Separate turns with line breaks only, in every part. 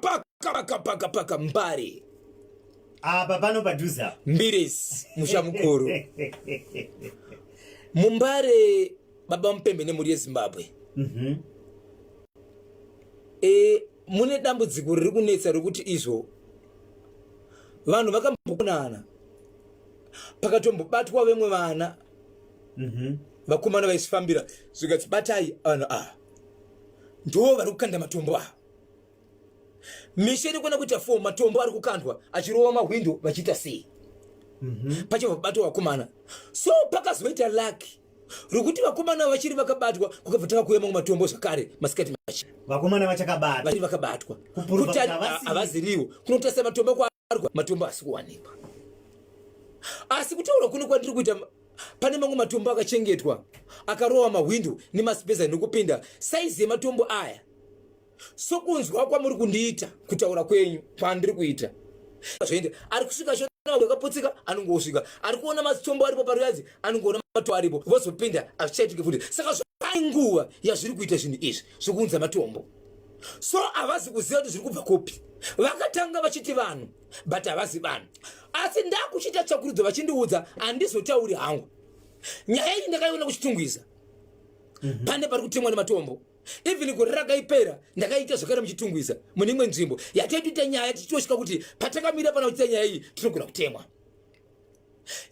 Paka paka paka paka paka Mbare.
Apa pano padhuze apa.
Mbiresi musha mukuru. Mumbare baba Mupembe nemhuri yeZimbabwe. E, mune dambudziko riri kunetsa rekuti izvo vanhu vakambokonana pakatombobatwa vemwe vana vakomana vaisifambira zvikati batai vanhu ava ndo vari kukanda matombo ava misha inokwana kuita fo matombo ari kukandwa achirova mahwindo vachiita sei pachabva batwa vakomana so pakazoita lucky rokuti vakomana vachiri vakabatwa kukabva tanga kuuya mamwe matombo zvakare masikati machi
vakomana vachakabatwa
vachiri vakabatwa
Kupurwa
Kuti
kuti havasiriwo.
havaziriwo kunotarisa matombo kwaarwa matombo asi kuwanikwa asi kutaura kuno kwandiri kuita pane mamwe matombo akachengetwa akarova mahwindo nemasipeza nekupinda saizi yematombo aya sokunzwa kwamuri kundiita kutaura kwenyu kwandiri kuita zvoenda ari kusvika achiona akaputsika anongosvika ari kuona matombo aripo paruyanzi anongoona matombo aripo vozopinda hazvichaitiki futi saka zvainguva yazviri kuita zvinhu izvi zvekuunza matombo so havazi kuziva kuti zviri kubva kupi vakatanga vachiti vanhu but havazi vanhu asi ndakuchiita tsvakurudzo vachindiudza handizotauri hangu nyaya iyi ndakaiona kuchitungwiza pane pari kutemwa nematombo even gore rakaipera ndakaita zvakare muchitungwiza mune imwe nzvimbo yataitoita nyaya tichitosvika kuti patakamira pana kuita nyaya iyi tinogona kutemwa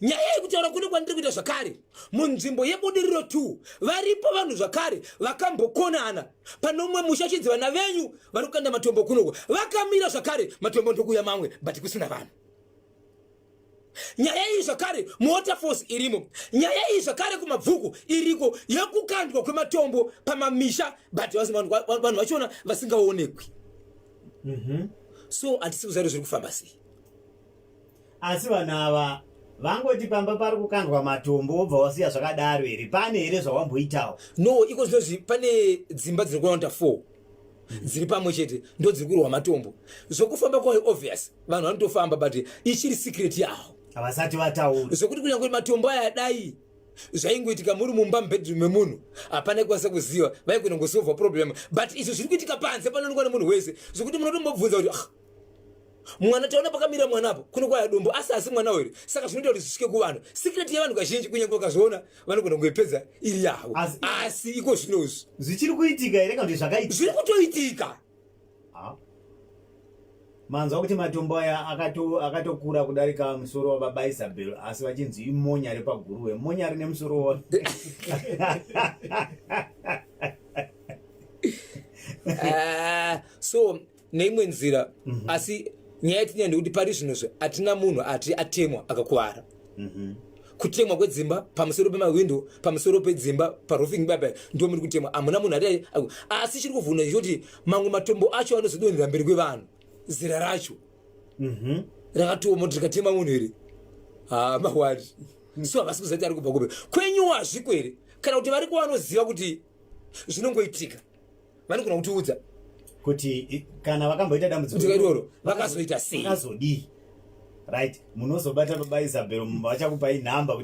nyaya yekutaura kune kwandiri kuita zvakare munzvimbo yebudiriro 2 varipo vanhu zvakare vakambokonana pane umwe musha chinzi vana venyu vari kukanda matombo kunoko vakamira zvakare matombo ndokuuya mamwe but kusina vanhu nyaya iyi zvakare muwaterfalls irimo nyaya iyi zvakare kumabvuku iriko yekukandwa kwematombo pamamisha but vanhu vachona vasingaonekwi so hatisi kuziva kuti zviri kufamba sei
asi vanhu ava vangoti pamba pari kukandwa matombo wobva wasiya zvakadaro here pane here zvawamboitawo
no iko zvinozvi pane dzimba dziri kuwanda 4 dziri pamwe chete ndo dziri kurwa matombo zvokufamba kwayo obvious vanhu vanotofamba but ichiri secret yavo
havasati vataura
zvokuti kunyange matombo aya dai zvaingoitika muri mumba mubedroom memunhu hapana kukwanisa kuziva vaigona kusolva problem but izvo zviri kuitika panze panoonekwa nemunhu wese zvokuti munotombobvunza kuti ah, mwana taona pakamira mwana apo kuno kwaya dombo asi asi mwana were saka zvinoita kuti zvisvike kuvanhu secret yevanhu kazhinji kunyange vakazviona vanogona kuipedza iri yavo asi iko zvinozvi
zvichiri kuitika here kana kuti zvakaitika
zviri kutoitika
Ah. Manzwa kuti matombo aya akatokura kudarika musoro wababa Isabel asi vachinzi imonya repaguruwe monya rine musoro wa
So neimwe nzira asi nyaya yatinayo ndekuti pari zvinozvo hatina munhu ati atemwa akakuvara kutemwa kwedzimba pamusoro pemawindo pamusoro pedzimba paroofing baba ndo muri kutemwa hamuna munhu ati asi chiri kuvhuna chekuti mamwe matombo acho anozodonhera mberi kwevanhu zera racho rakatooma kuti rikatema munhu here ha mawari so havasi kuziva kuti ari kubva kupi kwenyu hazviko here kana kuti variko vanoziva kuti zvinongoitika vanogona kutiudza
kuti kana vakamboita dambudziko
iroro vakazoita sei
vakazodii right munozobata baba Isabel vachakupai nhamba.